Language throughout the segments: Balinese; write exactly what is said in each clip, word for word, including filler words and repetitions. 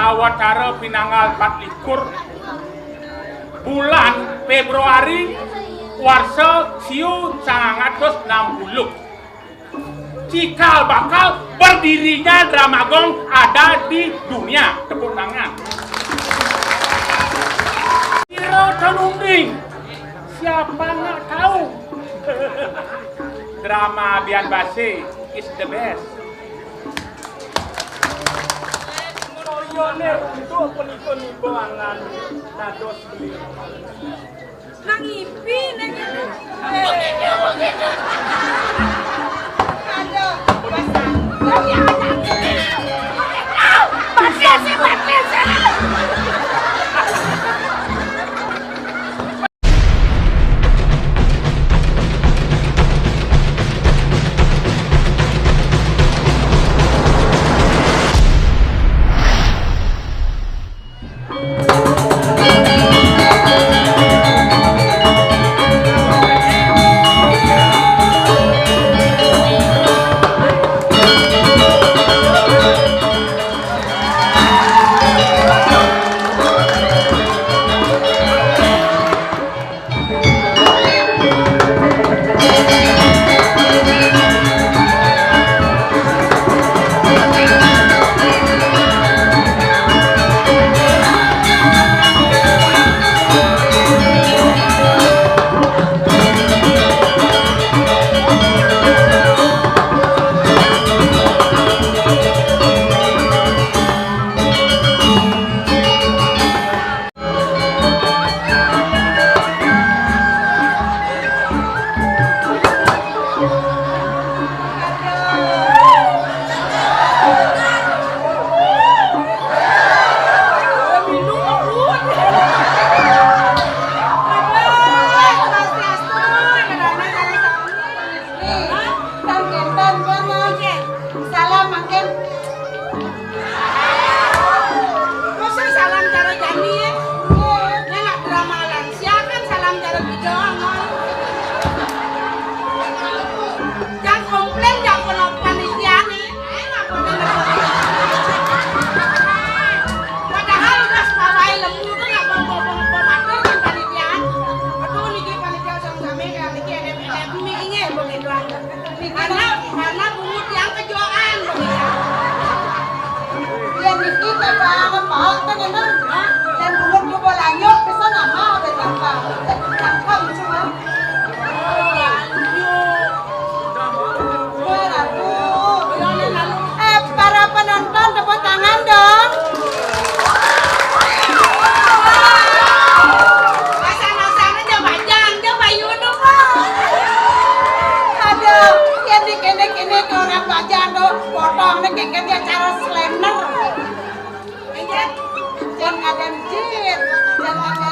Sawatara pinanggal patlikur bulan Februari, warsa siu sangang atus enam puluh. Cikal bakal berdirinya Drama Gong ada di dunia. Tepuk tangan. Kira tenunding. Siapa nak tahu? Drama Bian Base is the best. Toyone untuk penikun ibu angan dados beli. Nang ipi, nang ipi. Aduh, basah. Basah sih, basah sih. Salam mangkin. Masa salam cara jani, ya? Nek drama lansia kan salam cara bidang. Jangan komplain, jangan kena panitia nih. Enak bener. Padahal udah sebawahi lembu tuh nggak bawa-bawa matur kan panitia. Aduh, niki panitia sama-sama kayak niki ada, ada mie ini begitu. Karena, karena bungut yang kejoan. Yen niki teh Pak, Pak, kan enak. Dan bungut juga lanjut, bisa nama udah gampang. Gampang cuma. Wah, aduh. Eh, para penonton, tepuk tangan dong. Pasan-pasan aja bajang, aja bayu dong. Aduh, yang di kene-kene ke orang bajang tuh, potong nih kengkennya cara slender. Enggak, jangan ada jin, jangan ada.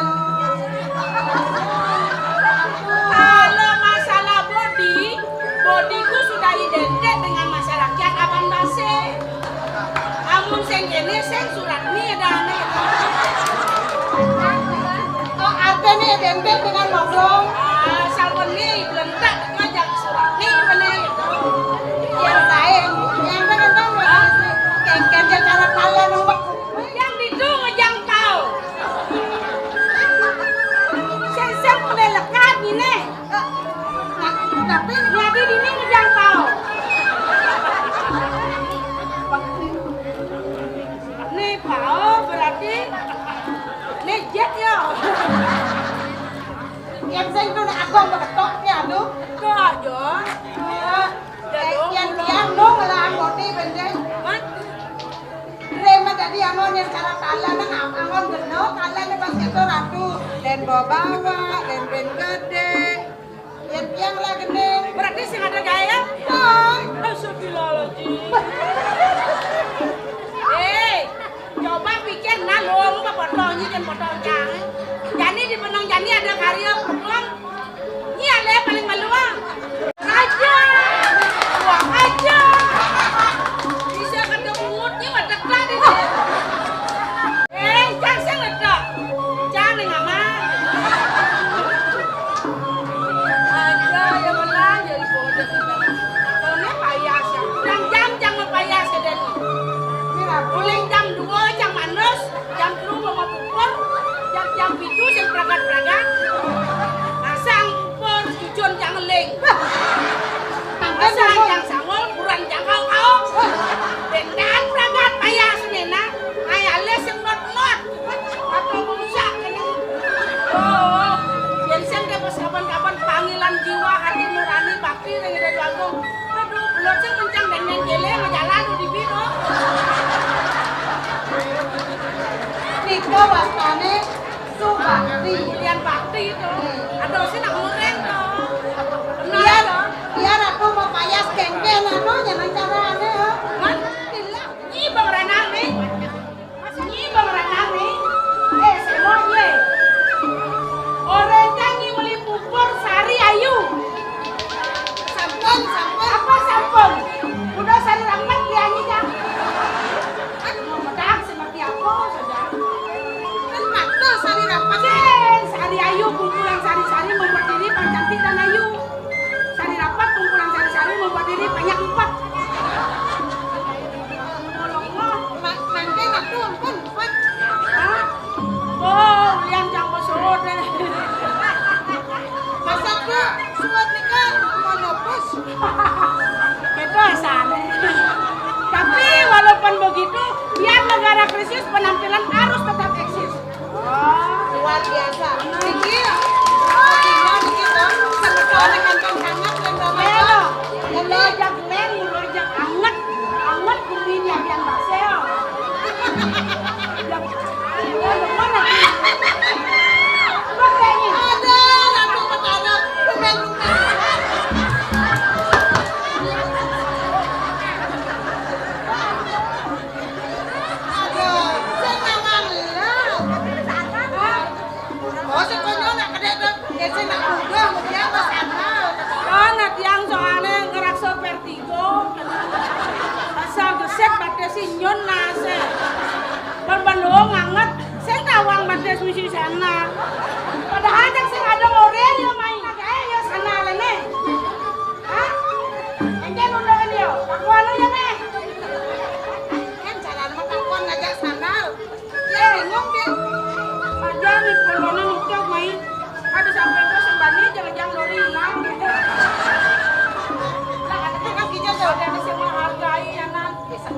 Kalau masalah body, bodyku sudah identik dengan masyarakat Aban Base. Amun sing kene, sing Suratni ada ane. Oh, artine identik dengan Nodong. Ah, salwene belentak ngajak Suratni meneh. Yang lain, yang pengen tahu, kengken dia cara kalian nomor. Yang ditu ngejang tau. Sesek udah lekat ini. Nah, tapi nyadi dini ngejang pao. Nih pao berarti nih jet yo. Yang sing tu nak agong beketok ni anu. Betul aja. Eh, yang tiang dong lah anggota bende. Hah? Rema tadi angon yang cara talan nang angon geno talan pas kita ratu dan bawa bawa dan ben gede. Yen pian ora gending. Berarti sing ada gaya? Nah. Astagfirullahaladzim. Eh, coba pikir nah, lu mau potong ini dan potong yang. Jani di benang jani ada karya potong. Ini ada yang paling malu ah. Aja. Wah, aja. Bisa ketemu ini mah dekat ini. Eh, jangan sing ledok. Jangan ning aman. Aja ya melah jadi bodoh kita. Kalau payas ya. Jam-jam jangan payas ya dan. Uling jam dua jam mana Itu wastané subakti. Kulian bakti itu. Ada sih nak murid to. Biar, biar aku mau payas kéngkén anu, jangan cara ané, ya. Man, bilang, "Nyi Bang Ranang nih." Masa Nyi Bang Ranang nih? Eh, semua ye. Orang kan Nyi beli pupur sari ayu. Sampun, sampun. Apa sampun? Udah sari rapat dia Nyi, Kang. Kan mau medang seperti apa, saudara? Kan mata sari rapat. Cen, sari ayu, kumpulan sari-sari membuat diri pan cantik dan ayu. Sari rapat, kumpulan sari-sari membuat diri banyak empat. Tolong, ma-, mangke waktu ampun, empat. Hah? Oh, yang jangko sorot deh. Masa tuh, suat nikah, menopause. Itu asalnya. Tapi walaupun begitu, biar negara krisis, penampilan harus tetap eksis. Oh, luar biasa. Niki, niki, niki, semeton kantong hangat dan Ramadan. Iya, loh. Ini aja Glenn, ini aja anget. Anget kuminya yang basel. Yang, yang mana? Ada, Ratu Betara. Lumen, lumen. Aduh, sing nawang lho. Hah? Oh, sing konyol nak kedek to. Ya sing nak munggah, mugi apa sandal. Kan tiang soalnya ngerasa vertigo. Asal geset batis si nyun nase. Ban bandung nganget, sing nawang batis misi sana. Padahal cek sing ada orel ya main. Ayo sana lene. Hah? Ente nunduk dia. Aku anu ya, Meh. Kan jalan mah kapan ngajak sandal. Ya, bingung dia. Aja nih, pokoknya nutup, main. Ada sampai itu sembani, jangan-jangan lori hilang. Lah, katanya kan kita tuh ada di semua hargai, ya, Nak. Bisa.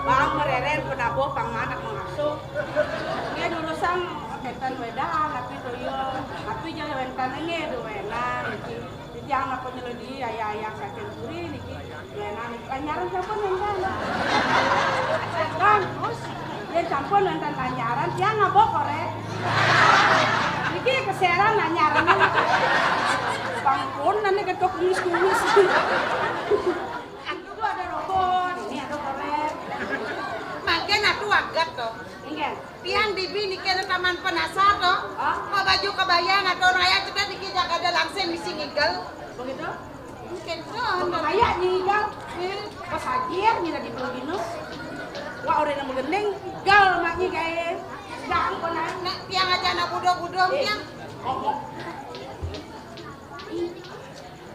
Bang, mereren, penabuh, pang manak mengasuh. Dia durusang, ketan wedang, tapi tuyul, tapi jangan wentan ini, duwenan, gitu. Titiang napa nyeledi ayah-ayah saking puri niki. Lenan niki lanyaran sampun wénten. Sampun, terus yén sampun wénten lanyaran, tiang ngabok korek. Niki keseran lanyaran. Sampun nane ketok kumis-kumis. Itu ada robot, ini ada korek. Mangkin aku waget to. Nggih. Tiang dibi niki ada taman penasar to. Hah? Mau baju kebaya atau raya kita dikit jaga ada langsing misi ngigel. Begitu? Mungkin to. Kebaya ngigel. Eh. Pas haji ya, mila di Pulau Binus. Wah, orang yang menggending, gal maknya gaya. Enggak, engko naik. Nak tiang aja anak budo-budo, eh, tiang. Oh, oh.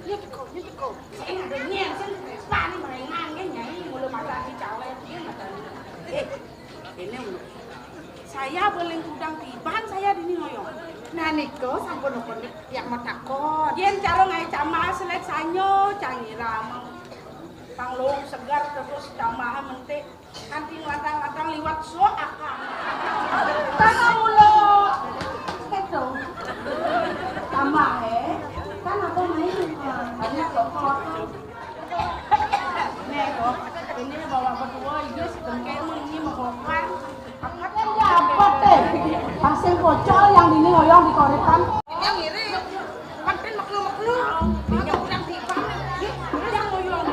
Iya, teko, iya, teko. Saya ada nyel, saya lupa nih, merengang, ya, nyai, mulu mata di cawe, dia mata di. Eh, ini, saya boleh udang tiban, saya di ngoyong. Nah, niko, sampun napa yang mau takon. Yen cara ngai camah, selet sanyo, cangira, mang. Pang lung segar, terus camah, mentik. Kanthi ngladang-ngladang liwat sok akang. Kan kula. Itu. Tambah, eh. Kan aku main, eh, banyak loh, kalau aku. Nih, kok. Ini bawa berdua, ini sedengkek, ini mau bongkar. Apa teh? Pasang pocol yang ini ngoyong di korekan. Yang iri, konten maklu-maklu. Ini kurang tiba. Yang ngoyong.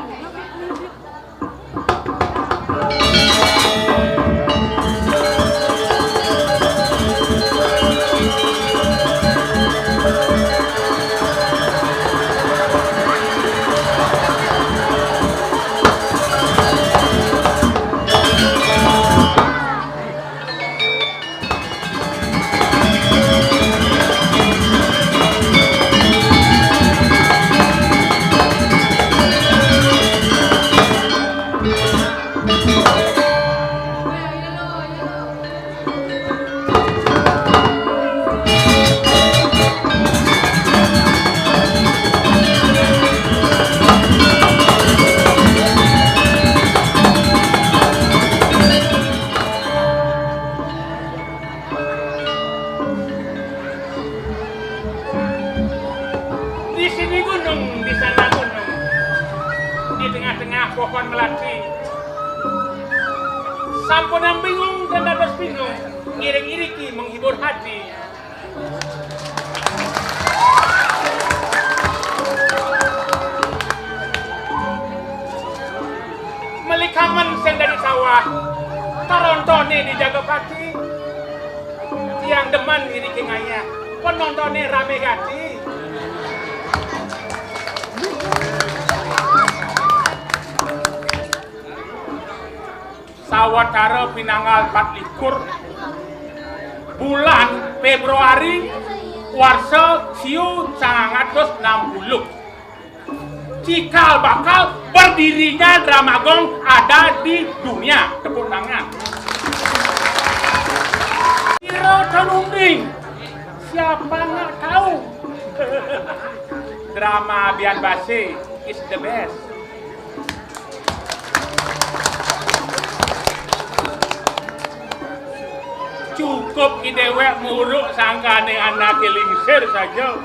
Hati. Sampun bingung dan dados bingung, ngiring-iriki menghibur hati. Melikamen sing dadi sawah, tarontone di jaga pati. Tiang demen iriki ngayah, penontone rame gati. Sawatara pinanggal pat likur bulan Februari, warsa siu sangang atus enam puluh, cikal bakal berdirinya Drama Gong ada di dunia. Tepuk tangan. Kira tenunding. Siapa nggak tahu? Drama Bian Base is the best. Cukup i dewek muruk sangkane anake lingsir saja.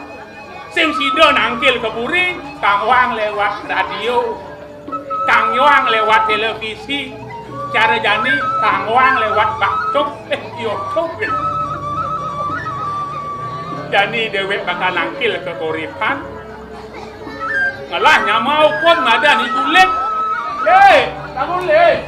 Sing sida nangkil ke puri, kang wang lewat radio, kang wang lewat televisi, cara jani kang wang lewat baktuk, eh, YouTube. Jani dewek bakal nangkil ke koripan, ngelah nyama ukun madan iku lip. Lip, kamu lip.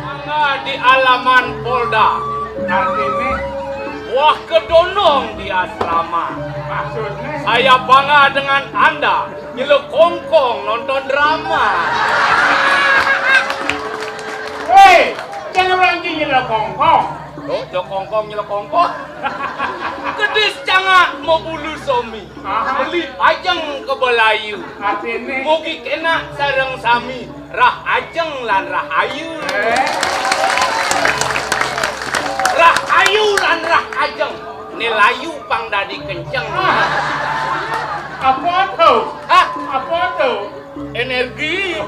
Mangga di alaman Polda. Artine? Wah kedonong di asrama. Maksudnya? Saya bangga dengan Anda. Nyelekongkong nonton drama. Hei, jangan orang nyelekongkong. Loh, jokongkong nyelekongkong. Kedis cangak mau bulu somi. Aha. Beli pajeng ke belayu. Artine? Mugi kena sareng sami. Rah ajeng lan rah ayu. Eh? Rah ayu lan rah ajeng. Ni layu pang dadi kenceng. Ah. Apa tuh? Hah? Apa tuh? Energi.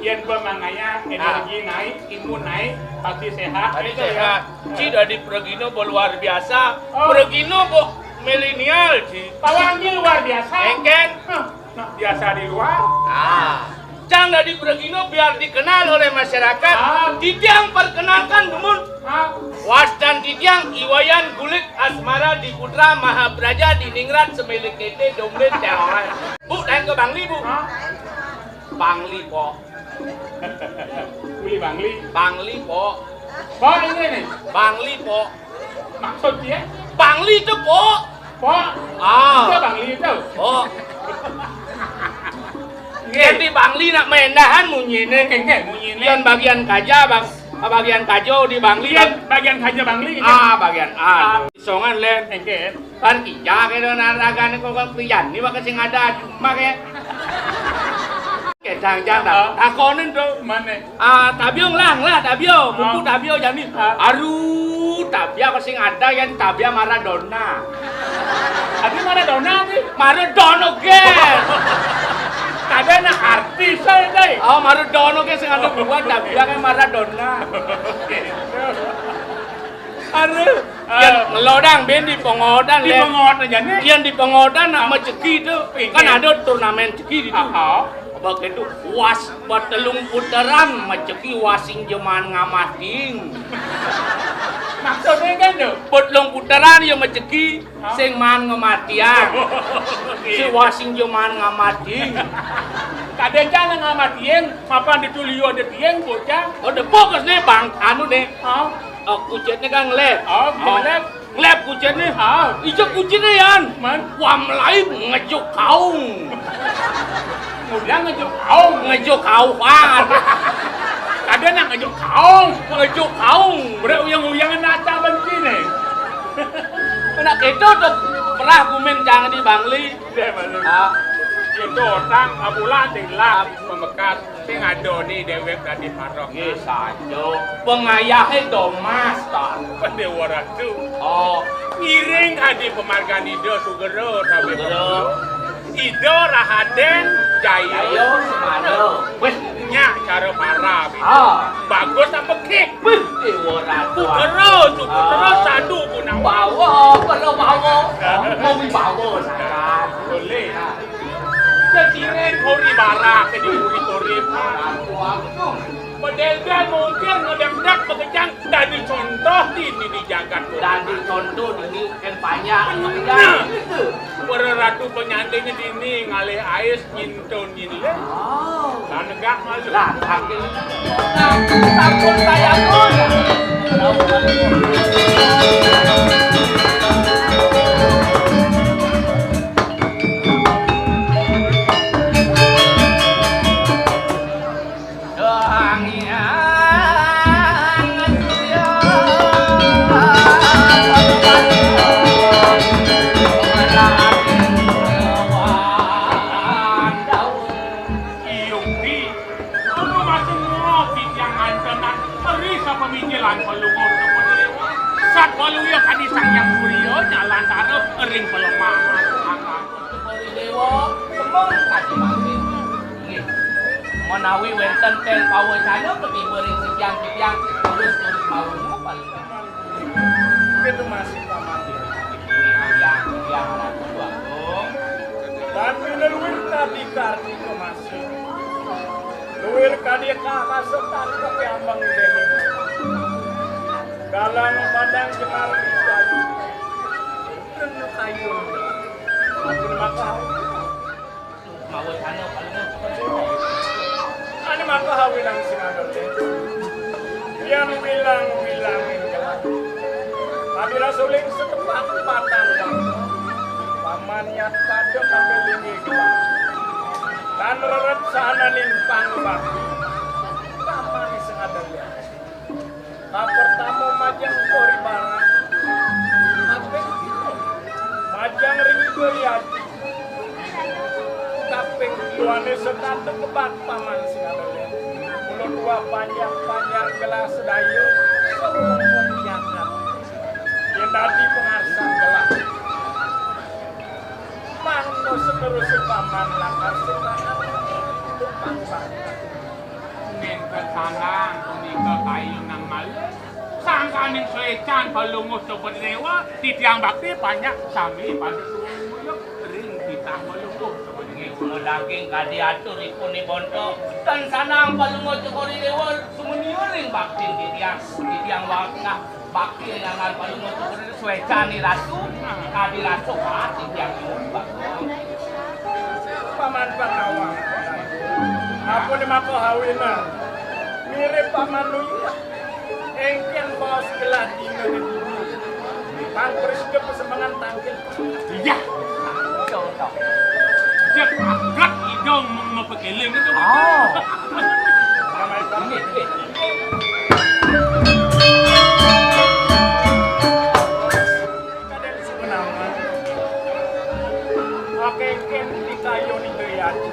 Yen pemangaya, energi naik, imun naik, pasti sehat. Tadi gitu ya. Sehat. Ci dadi pregino bo luar biasa. Oh. Pregino bo milenial, Ci. Pawangi luar biasa. Engken. Hah. Nah, biasa di luar. Nah, cang dadi pregino biar dikenal oleh masyarakat. Ah. Titiang perkenalkan dumun. Ah. Wastan titiang Iwayan Gulik Asmara di Putra Mahapraja di Ningrat Semele Kete Dombe Teloran. Bu, lain ke Bangli, Bu. Ah. Bangli, Po. Uli Bangli. Bangli, Po. Po, ini nih. Bangli, Po. Maksud dia? Bangli itu, Po. Po. Ah. Itu Bangli itu. Po. Nggih. Yen di Bangli nak mendahan munyine. Nggih, nggih, munyine. Yen bagian kaja, bang, bagian kaja di Bangli. Yen bagian kaja Bangli, nggih. Ah, bagian A. Ah. Songan len. Nggih. Kan iya kene naragane kok kan pian ni wak sing ada cuma ke. Ke jang-jang ta. Ah. Takonin to. Mane? Ah, tabio nglah, nglah, tabio. Buku tabio jani. Ah. Aduh, tabia apa sing ada yang tabia Maradona. Adi Maradona nih? Maradona, gen. Tabia anak artis saya, dai. Oh, Maradona ke sing ada buat tabia kan Maradona. Aduh, ah. Yang ngelodang ben di pengodan, di pengodan aja nih. Yang di pengodan nak, ah, maceki tu. Iya. Kan ada turnamen ceki di tu. Ah, ah. Begitu was, buat telung putaran, maceki wasing jeman ngamating. Maksudnya kan tu? Buat telung putaran ya maceki, ah, sing man ngamatian. Oke. Si wasing jeman ngamating. Kadang jangan ngamatian, mapan ditulio ada tiang bocah. Oh, depok nih bang, anu nih. Ah. Oh, kucetnya kan ngelep. Oh, ngelep. Ngelep kucetnya. Ah. Ijek kucetnya, Yan. Man? Wah, melayu ngejuk kaung. Kemudian ngejuk kaung. Ngejuk kaung, Wan. Ada nak ngejuk kaung. Ngejuk kaung. Berat uyang-uyangan nata benci nih. Nak itu tuh pernah gumen jangan di Bangli. Iya, betul. Ah. Itu orang, ah, pula tinggal pembekas. Sing ada ni dewek dadi parok. Nggih, saja. Pengayahe Domas, ta. Pendewa Ratu. Oh. Ngiring adi pemargan Ida Sugera, sami Sugera. Ida Rahaden Jaya. Jaya Semana. Wis. Nyak cara para, Bi. Ah. Bagus apa kik? Wih, Déwa Ratu. Putra, Suputra, Ah. Sadu, Gunawan. Bawa, perlu bawa. Ah. Mau bawa, sayang. Boleh. Keciren kori bara, kedi kori kori. Ratu Agung. Bedel-del mungkin ngedek-dek bekejang dadi contoh dini di jagat. Dadi contoh dini kan banyak. Bener. Bekejang gitu. Para ratu penyandingnya dini ngalih ais nyintun nyinlin. Oh. Lah negak malu. Lah, saking sampun saya pun. Doang yang surya. Iyung di, kudu masuk ngopi tiang antenan, eri sapamijilan pelungur tepun dewa. Sat waluya kadi sang yang surya, nyalan tara ering pelemahan. Dewa, semeng kadi mangkin. Nggih. Menawi wénten ten pawacana ketiba ring titiang-titiang, terus-terus mawon paling. Itu masih paman. Iya, iya, Ratu Agung. Tan luir kadi kartika masih. Luir kadi kakasa tan kepiambang dening. Galang padang jenar di kayu. Rena kayun. Ampun maka. Mawacana paling. Ane maka hawinang sing ada. Yan wilang-wilangin gelah. Abira suling setepak patang bang. Paman nyat pada ngambil linggih gelah. Tan reret sahananing pangbakti. Paman sing ada lihat. Kapertama majeng Kori Barang. Kaping majeng ring Duriaji. Kaping kiwane setata kebak paman sing ada. Mula dua panjak-panjak gelah sedaya. Sampun jagat. Yen dadi pangarsan gelah. Mangda seterusé paman lakar sing bakal. Tukang bakal. Nénten sandang punika kayunang malih. Sangkaning suécan Palungguh Supadéwa, titiang bakti panjak sami pada tumuyuk ring titah Palungguh Supadéwa. Kula daging kadi aturipun Ibonto, tan sandang Palungguh Supadéwa sumeniur ring baktin titiang. Titiang wantah bakti ring anggan Palungguh Supadéwa suécan Ratu, kadi rasa ati titiang nyuwun bakti. Paman Panawang. Apa ne maka hawina? Mirip paman nuyuh. Engken baos gelah dina ne dina. Pang prasida pasemengan tangkil. Iya. Cocok. Jek agat idong meng-, mepekeling itu. Oh. Ini, ini. Kadang suka nama. Pakai ken di kayu di kayu.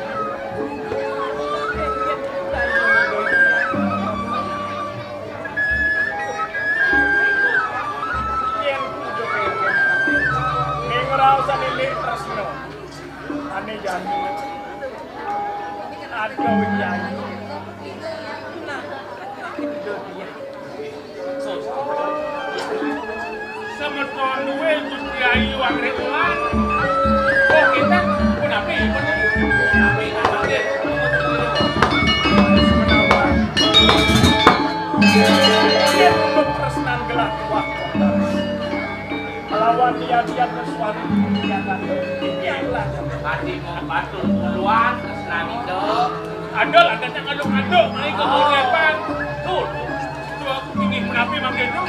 Yen kudu pengen. Ning ngraosan indik tresna. Ane jani. Ada wiyayu. Nah, itu dia. Semeton duwe Gusti Ayu Anggrek Wulan. Oh, kita punapi, punapi, punapi, punapi. Yen tresnan gelah tuah. Lawan dia-dia ke suami. Ati mau batul puluhan, tresnan itu. Ada lah, ada yang ngaduk-ngaduk, naik ke Oh. Bang. Tuh, tuh aku ingin menapi manggil tuh.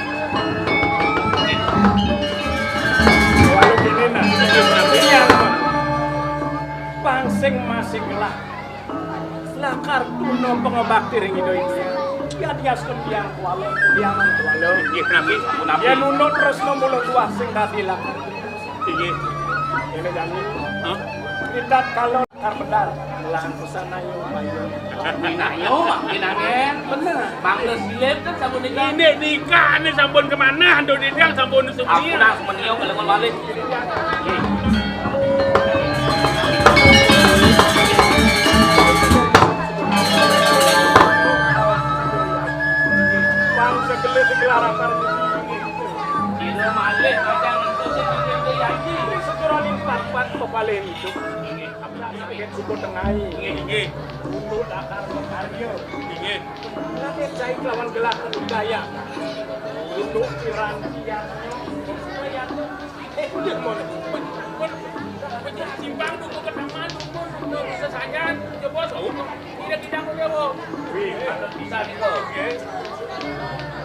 Walau gini nah, ini yang pang sing masih gelah. Lakar tuna pangabakti ring Ida Hyang. Yan yas kembiang kuala, kembiang kuala. Inggih, punapi, punapi. Yan nunut tresna mula tuah sing dadi lakar. Inggih. Ini jani. Hah? Kita kalau Karbedal, lan pesan ayo, ayo. Minanyo, minangen. Bener. Mangda silip kan sampun nikah. Ini nikah, ini sampun kemana? Ando didang sampun sumia. Ampun, ah, semenio, kalau mau balik. Segala rapar. Kira malih macam itu sing ngiring ke Yayi. Ini sekurang empat-empat kepala itu. Inggih. Sakit suku tengai. Inggih, inggih. Untuk dakar berkarya. Inggih. Tapi saya lawan gelah budaya. Untuk pirantiannya. Eh, udah, mon. Simpang dulu ke taman, dulu, dulu, sesajan, coba, tahu. Tidak, tidak, udah, wo. Wih, ada bisa nih, wo.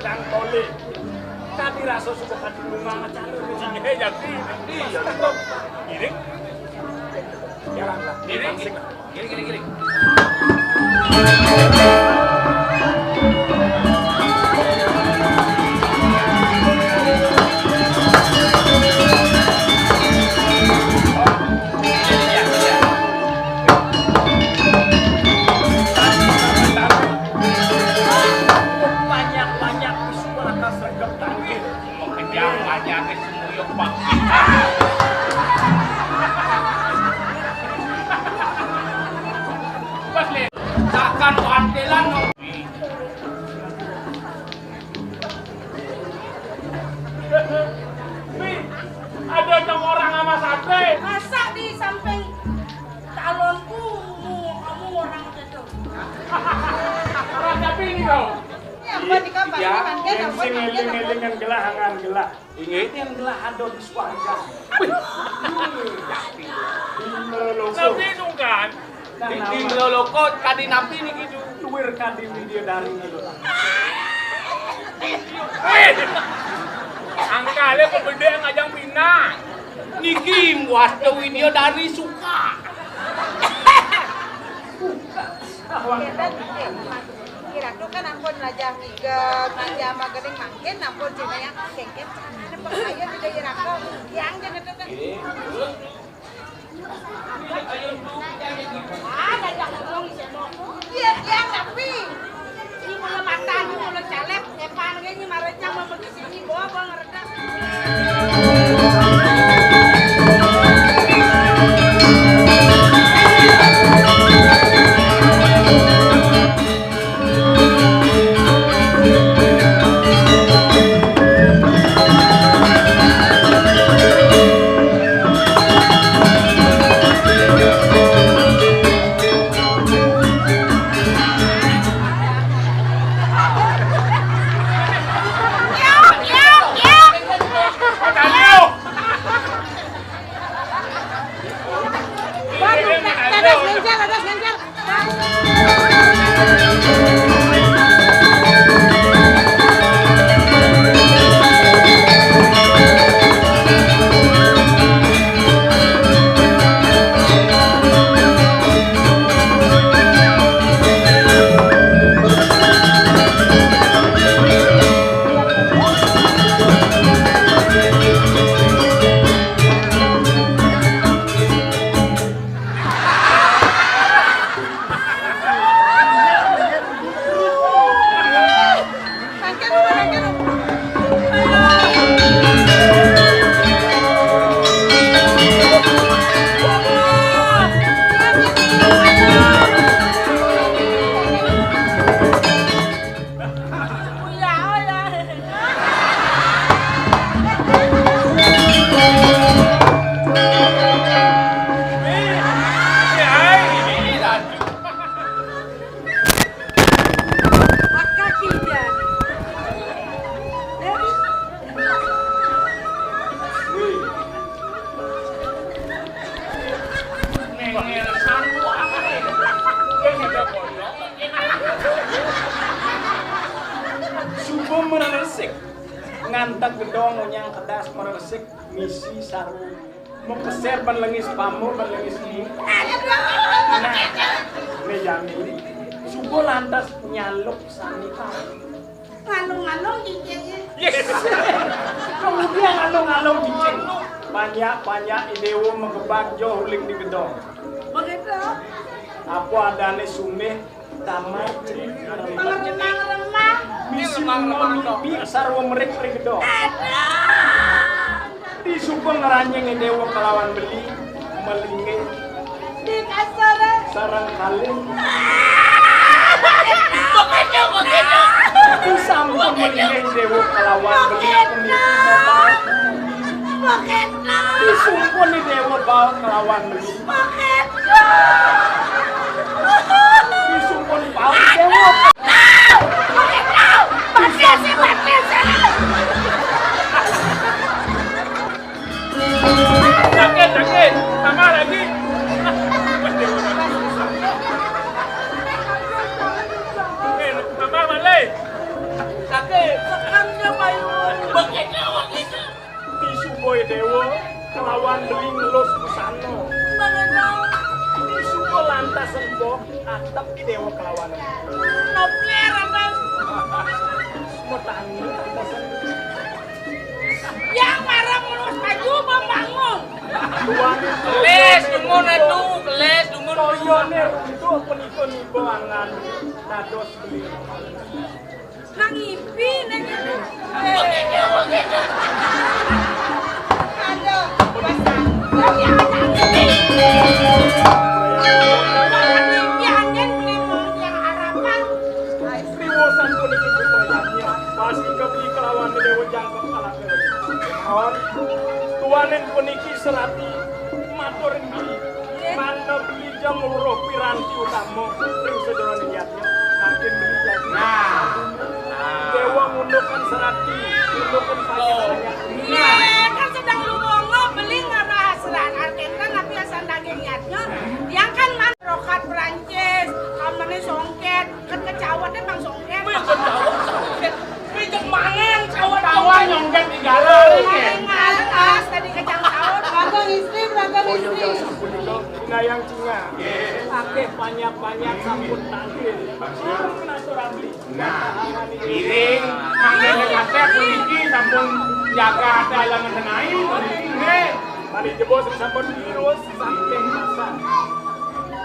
Tang Tole. Tadi rasa suka hati rumah, calon. Eh, jadi, iya, gitu. Ini. Ya, Rangga. Ini. Asik. Giring, giring, giring. Banyak-banyak suara sergap tangkil. Kenyang banyak semuyuk, Pak. Pas, Le. Takkan pantilan, no. Wi, ada enam orang sama sate. Masa di samping calonku, mu-, kamu orang itu? Orang tapi ini kau. Ini apa di kamar? Iya, ini mangkin, yang apa sing mangkin, apa? Eling-elingan gelah, angan gelah. Inggih. Yang gelah ada di swarga. Wih. Di Meloloko. Tapi sungkan. Di, di Meloloko kadi napi niki, Du? Luwir kadi Widya Dari niki, Du. Wih. Angkale kok bedhe ngajang pinah. Niki mbuat Widya Dari suka. Suka. Kira tuh kan ampun lajah tiga, manja sama gedeng mangkin, ampun cina yang kengken, ada pengayun juga ira kok, yang jangan tetep. Ah, lajah ngomong di sana. Iya, iya, tapi ini mula mata, ini mula calep, epan, ini maracang, mau pergi sini, bawa, bawa ngeredak. Waduh, ada ngencer, ada ngencer. Suba mresik. Ngantek gedong, unyang kedas, mresik, misi sarwa. Mepeser ban lengis pamur, ban lengis ni. Nah, ne jani. Suba lantas nyaluk sami. Ngalung-ngalung cicing. Yes. Kemudian ngalung-ngalung cicing. Banyak-banyak i dewa magebag joh uling di gedong. Begitu. Apa adane sumih, tamar, cerik, remah. Remah-remah. Misi lemah-lemah mimpi sarwa merik ring gedong. Aduh. Disuba ngranjing i dewa kelawan beli, malinggih. Di kasar. Sareng kalih. Begitu, begitu. Disampun malinggih Déwa kalawan beli puniki. Disumpun Déwa bau kalawan beli. Disumpun bau Déwa. Sakit, sakit. Tambah lagi. Eh, tambah balik. Sakit. Sekarnya payu. Begitu, begitu. Disuba Déwa kelawan beli ngelus busana. Disuba lantas embuh atep Déwa kelawan. Nopler, Abang. Metani lantas. Yang marah ngelus baju, Bang, bangun. Kelis dumun atuh, kelis dumun. Toyone runtuh punika niba angan dados beli. Nang ngipi, nang ngipi. Aduh, basah. Lagi ada ngipi. Ngipi anjen, beli mau yang harapan. Riwosan puniki putra yadnya. Pasti kebeli kelawan Déwa Jangkep anak Déwa. Mawon. Tuaning puniki serati matur inggih. Mangda beli jam weruh piranti utama ring sajeroning yadnya. Mangkin beli jadi. Nah. Déwa ngundukan serati, ngundukan panjenengan. Nah, kan sedang lumongo beli ngarah serati artenta napi asan daging yadnya. Yang kan man rokat Prancis, kamane songket, kan kecawatnya Bang Songket. Wih, kecawat songket. Wih, cek mangan cawat. Cawat songket di galar ini. Ngalpas tadi kecang sahur. Belakang istri, belakang istri. Nayang Cina. Akeh banyak-banyak sampun tangkil. Sampun atur abdi. Nah, iring mangkene kasep puniki sampun jaga ate alangan senai puniki nggih. Mari jebos sampun virus saking masa.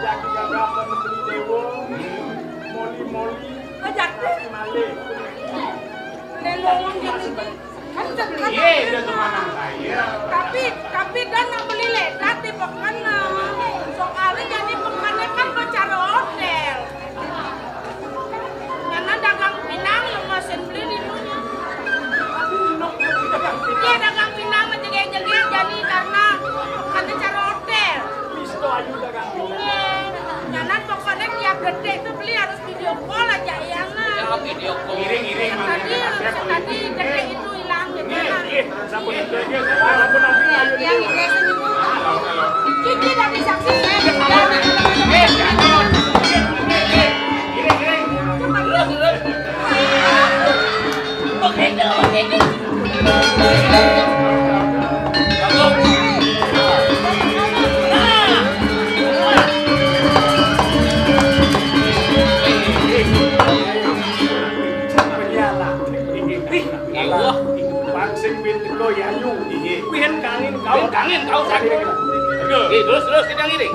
Jagi gagah pun beli dewa. Moli-moli. Ajak malih. Lelongan. Kan udah beli. Iya, udah tuh mana saya. Tapi, tapi dan nak beli ledat di peken. Soalnya jadi pekennya kan bicara hotel. Karena dagang pinang, lemesin beli di dunia. Iya, dagang pinang menjegek-jegek jadi karena pekennya cara hotel. Misto ayu dagang pinang. Iya. Karena pokoknya tiap detik itu beli harus video call aja ya, nah. Ya, video call. Ngiring, ngiring. Tadi, tadi detik itu hilang gitu, nah. Nggih, sampun, nggih, sampun, sampun. Yang ini senyum. Cici dari saksi. Ngiring, ngiring. Cuma dulu. Begitu, begitu. Wah, pang sing wit teka yayu. Nggih. Kuwi hen kangin kau. Kangin kau, kangin. Aduh. Nggih, terus, terus kita ngiring.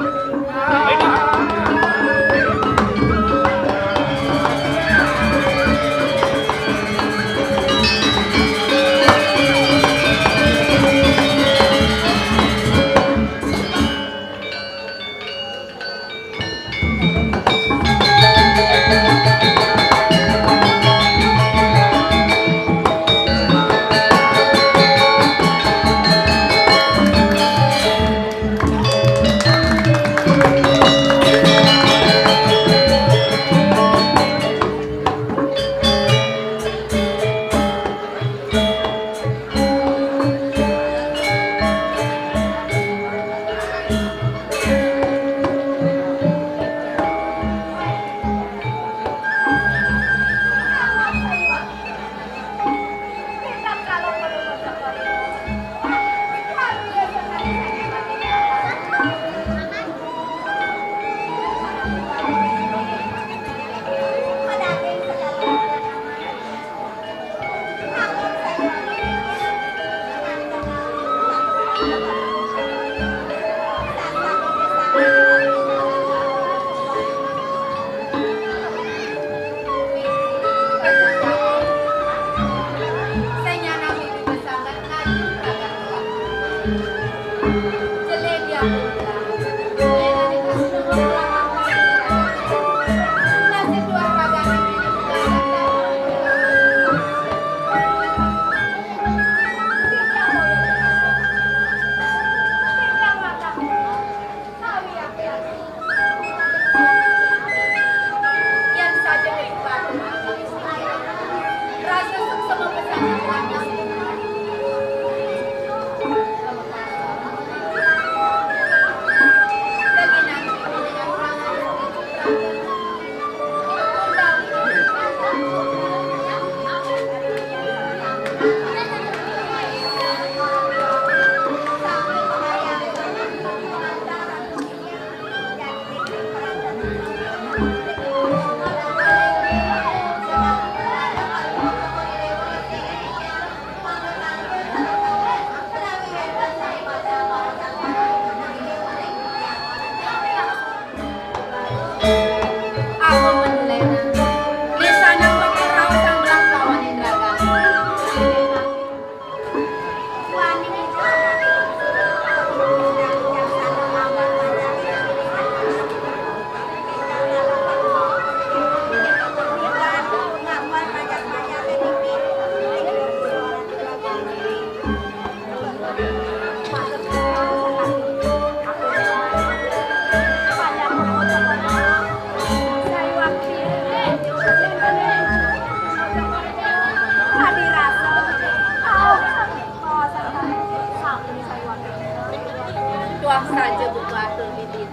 Tuah saja buka atur bibit.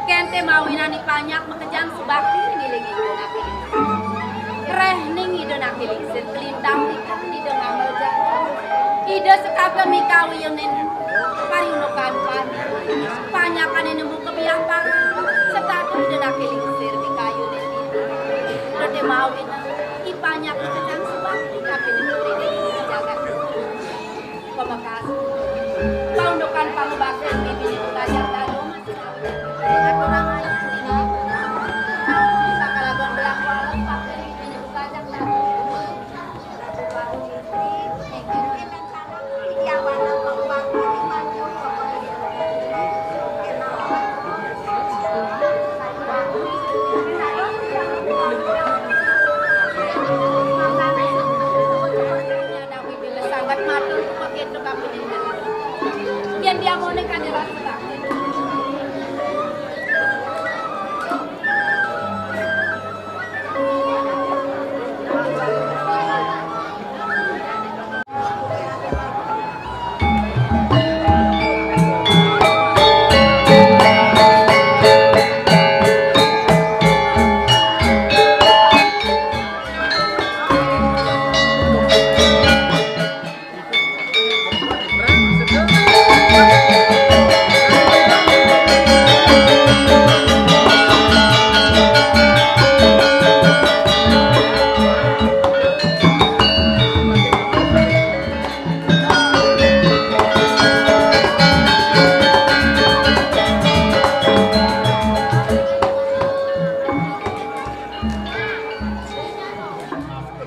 Kén té mawinan I Panyak makejang subakti ngiring Ida Naké Lingsir. Réh ning Ida Naké Lingsir kalintang tikan Ida ngamel jana. Ida setata mikawinin pariundukan pan. Panyakané nemu kebiamparan, setata Ida Naké Lingsir mikayunin Ida. Ida té mawinan I Panyak makejang subakti kabin puri ning jagat. Pamekas. Paundukan pangubakti bibini bukajang dalu masih aturang ayah dina. Sakalagon belah kuala pakai bibini bukajang dalu. Sangat matur, pakai tukang bini. Yén dia mau nih kan dia langsung.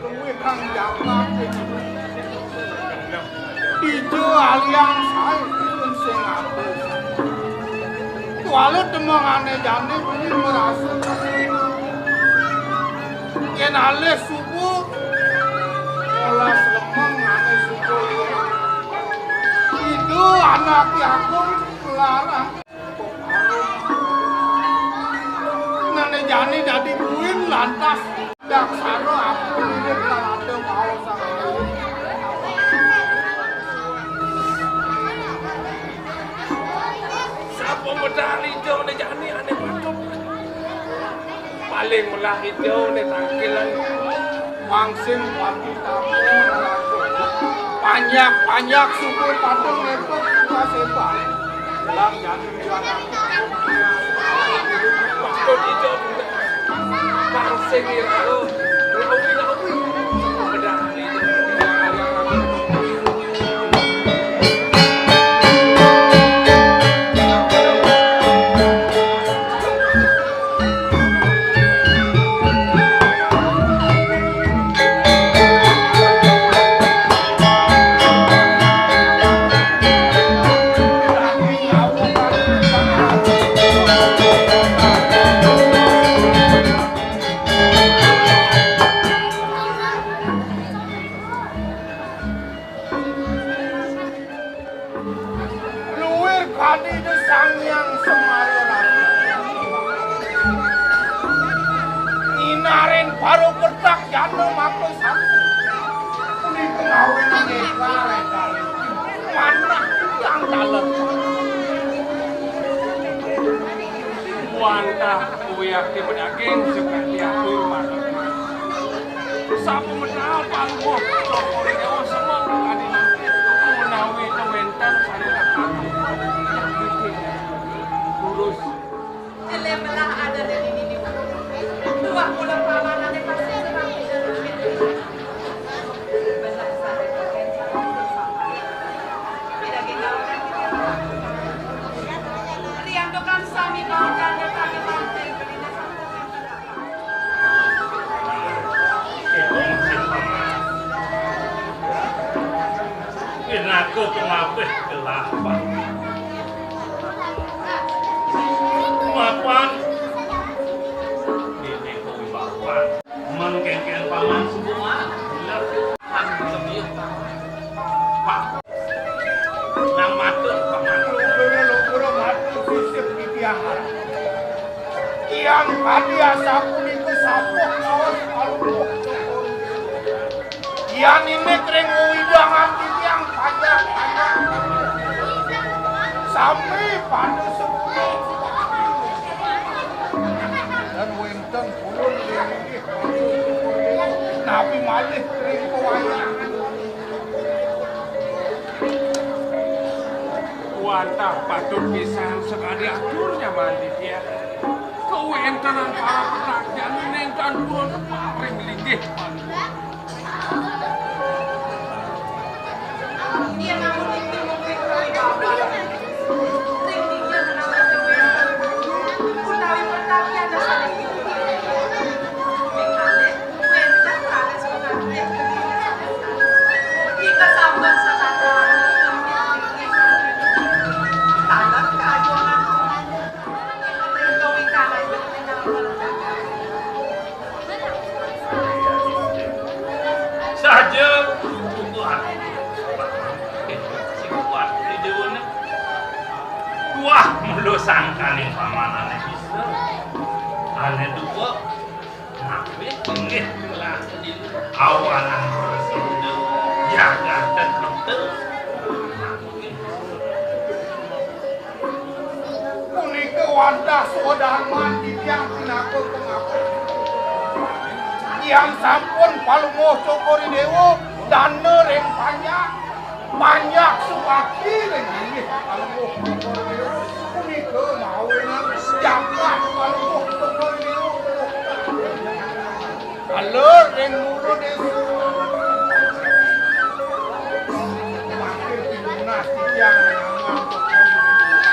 Luwih kang jagat. Dija alian saé sing atus. Kuala temengané jani beli merasa. Yén alih subuh, olas lemeng ané subuh. Ida anak agung larang. Nané jani dadi buin lantas daksana aku mirip kalada mau. Sapa medal ida né jani ané patut? Paling melah ida né tangkilan. Mangsing pati tamu neraja. Panjak-panjak suku padung nepuk tugas hebat. Dalam jani liwat aku. Patut ija budak. Mangsing ira. Lawi-lawi. Pedang ija. Luir kadi Ida Sang Hyang Semara Ratu. Nginarin para petak jana maka satu. Punika ngawinang ékar-ékar. Manah tiang taler. Wantah kuwi ake bedaging sekali aku manah. Sapumenawi pangguh Cokor Dewa semeng kadi mangke, menawi tewenten sane kakang, yak nitih lurus. Jele melah ada di dini di tuah mula pamanane pasti serang. Belah sane kakek sama. Bedaging lawan kita. Riantukan sami mau dan datang ke pantai. Pinaka pengabih kelapa. Mapan. Ini kuwi mapan. Mengkengken paman semua. Pak. Nang matur, Pak Matur. Lungguh-lungguh matur sisip titiang. Tiang kadi asapunika sapuh kaos kalungguh. Tiang indik ring wewidangan titiang panjak-panjak. Sami pada sepi. Dan wénten pulun linggih napi malih ring pawayangan. Wantah patut pisan sakadi aturnya mandi dia. Kawéntenan para petakian nénten purun paring linggih. Saja kuat. Sing kuat di déwéné. Wah, mula sangkaning pamanané bisa. Ané duka. Napi? Inggih lah. Awanan prasida. Jagat dan betul. Punika wantah swadarman titiang pinaka pangapura. Titiang sampun palungguh Cokor I Déwa, dana ring panjak, panjak subakti ring inggih palungguh Cokor I Déwa. Punika mawinan jagat palungguh Cokor I Déwa. Alur ring mula désa. Mangkin pinunas titiang ring angga Cokor I Déwa.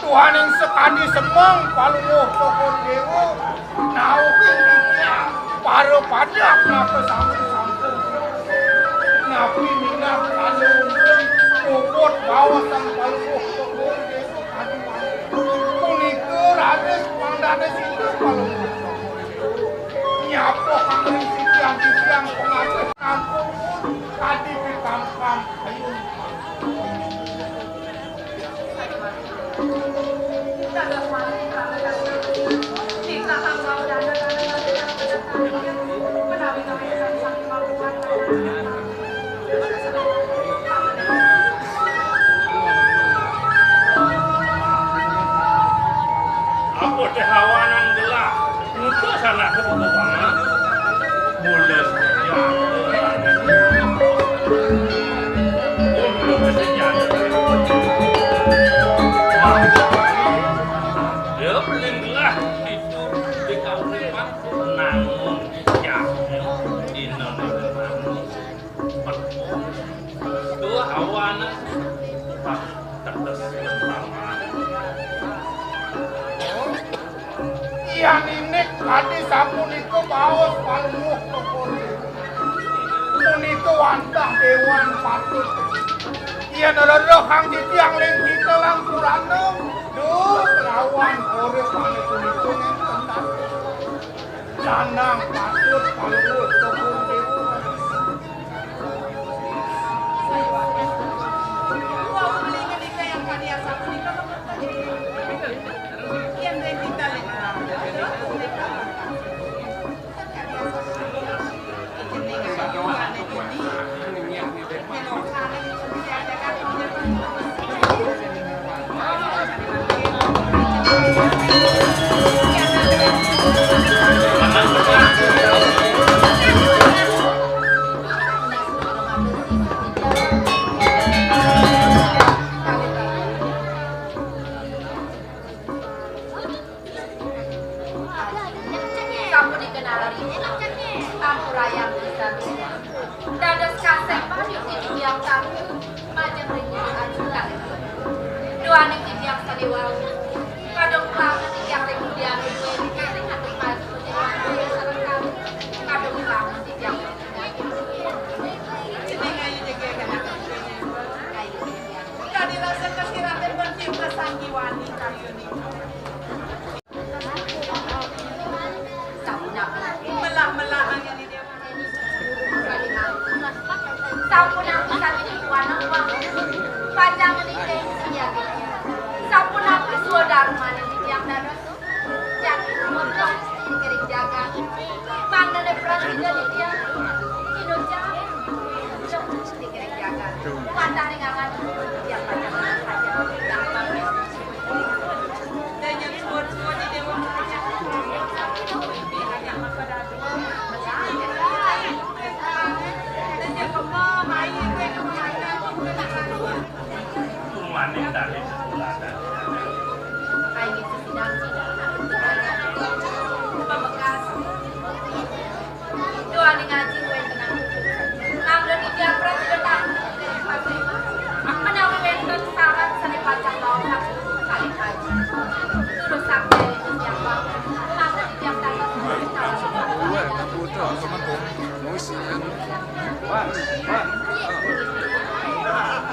Tuhaning sakadi semeng palungguh Cokor I Déwa. Naukin titiang para padak napa sami sampun. Napi minab kala undung puput baosan palungguh Cokor I Déwa. Punika raris pangdados Ida Palungguh. Nyapa kangring titiang-titiang pangatih ampun kadi pikamkam ayun. Apa téh awanan gelah? Ngutus anak ka Bukit Banga. Mula saja. Mula saja. Dia belum gelah itu di kauripan. Namun, ya, dina-dina namun. Tuh awanan. Pak, tetes pertama. Yan indik kadi sapunika baos palungguh Cokor I Déwa. Punika wantah déwan patut. Yan rerehang titiang ring kita lan purana, duh, lawan urip ané punika nénten dados. Lanang patut palungguh Cokor I Déwa. Sapunika nalari, sampurayang pisan. Dados kasepan yukti titiang tangtu, majeng ring Ida Aji Kalih. Duaning titiang sané wau, kadung pramén titiang ring Ida Aji Kalih, ring atur paling puji sareng kami. Kadung pramén titiang ring Ida Aji Kalih. Jeneng ayu jegé anak. Ayu titiang. Kadi rasa kasiratin bertiup kesanggiwani kayuning. Melah-melah angin ini. Sampun aku sakit di kuana uang. Panjang ini kayak isi ya, gitu. Sampun aku sudah rumah ini yang dados. Jadi, motor dikiring jaga. Panggilnya perhatian dia. Indonesia. Dikiring jaga. Wantah ringangan. Dia panjang saja.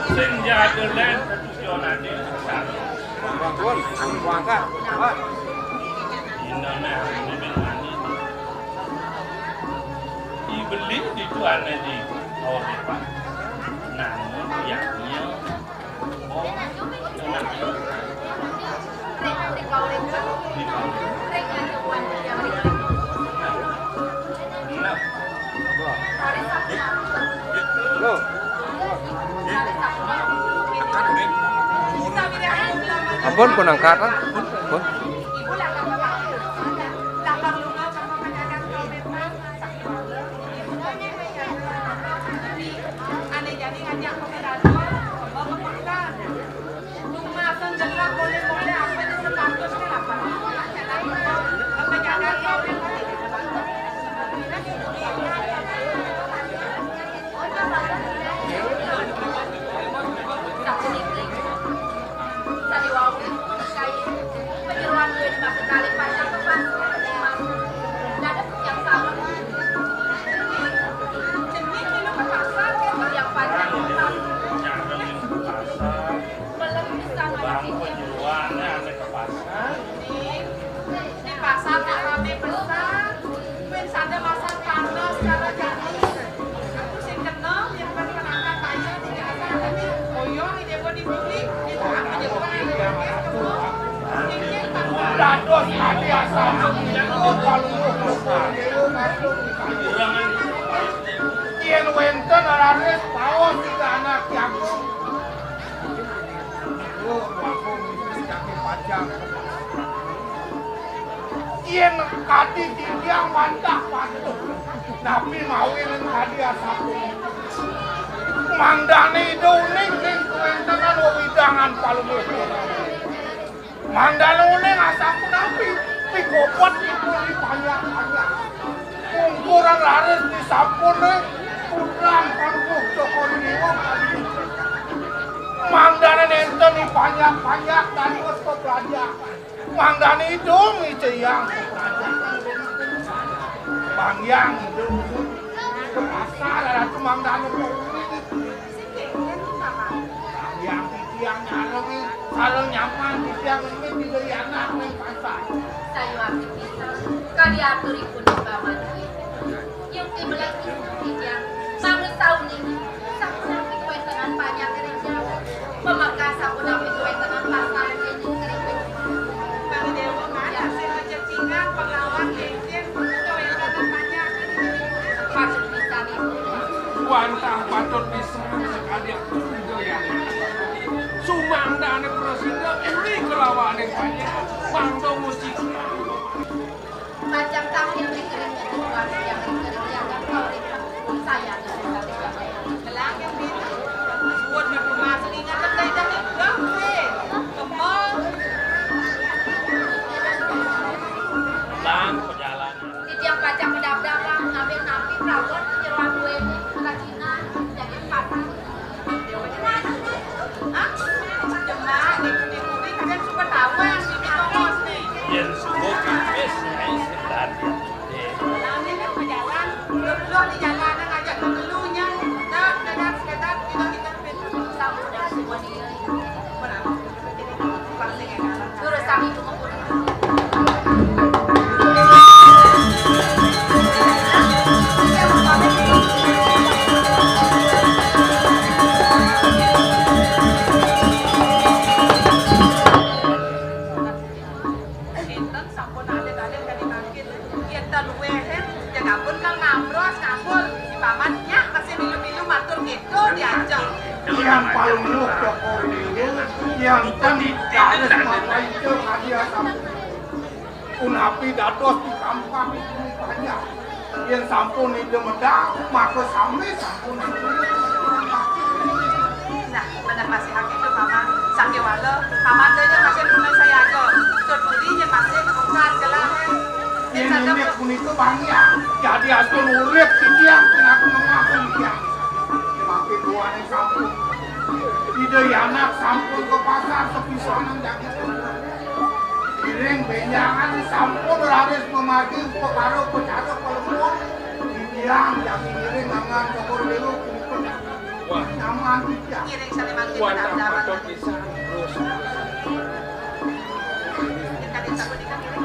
Sing jaga lan satu Jonadé. Bang Kun, Bang Angkat. Indonesia ini manis. Dibeli di tuan di Eropa. Namun, ya, iya. Ampun, pun angkat, ah. Pun. Di pasar nak ramé pesan. Kuwi sanda masak panas karo jagung. Aku sing kena, yang kan perangkat bayar tidak ada, tapi koyo di depo di bumi, di aku nyebut. Dados ati asam. Yén wénten raris paos tiga anak jagung. Yén kadi titiang wantah patuh, napi mawi ning kadi asapunika. Mangdané Ida uning ning kawéntenan wewidangan Palungguh. Mangdané uning asapunapi, pikobet ipun dipanjak-panjak. Pungkuran raris disampun ring putrang Palungguh Cokor I Déwa kadi. Mangdané nénten dipanjak-panjak dados peplajahan. Mangdané Ida ngicayang peplajahan. Bang Hyang Ida. Asal Ratu mangdané Bang Hyang titiang nyarengé, sareng nyaman titiang mimit Ida Hyang ring pasar. Sayuwakti pisan, kadi aturipun Paman. Yukti belas pisan titiang, mangda sauning, sapunapi kawéntenan panjak ring jagat. Pamekas sapunapi kawéntenan pasar ring ring. Bang Déwa, mana sing ngecet tinggal, pengawal, kéncén, kawéntenan panjak. Patut pisan, Ibu. Wantah patut pisan. Sakadi atur Ida Hyang. Sumangdané prasida uli kalawaning panjak, mangda musti. Pacang tampil ring kering, ring kering, ring kering, ring kering, ring kering, ring kering. Gelang yang beda. Buat yang bermaksud ingat tentang itu, dah, weh. Kembang. Bang, perjalanan. Titiang pacang medabdab, Bang, ngambil napi prabot jeroan kuéné kerajinan jadi empat. Hah? Jemak, di, di bumi kalian suka tahu yang sini tongos nih. Yén suka pipis, Nyai, setan. Nah, ini kan berjalan, belum di jalan, ngajak ke dulunya. Dah, sekedar, sekedar, kita, kita, kita. Sampun, sampun. Sinten sampun alit-alit kadi mangkin? Yén ten luwih, yén ampun kang ngabros, ngabul. Di paman nyak masih milu-milu matur kéto diajeng. Yang paling luh pokok dulu, yang ten dados mata itu hadiah sampun. Punapi dados di kampung itu banyak. Yén sampun Ida medal, maka sami sampun. Nah, bener masih hak itu, Paman. Sakéwala, Paman déné masih punai sayaga. Seduri nyén masih bukan gelah. Yén inggih punika, Bang Hyang, jadi astun urip titiang, pinaku ngemah titiang. Makin tuané sampun. Ida Hyang sampun ka pasar sepisanan jagat. Ring benjangan sampun raris memaji pekara pecara pelempun. Titiang jagi ngiring angan Cokor Biru kumpul. Wah. Nyaman titiang. Ngiring saling mangkin. Wah, tak patut pisan. Terus. Kita desa punika ngiring.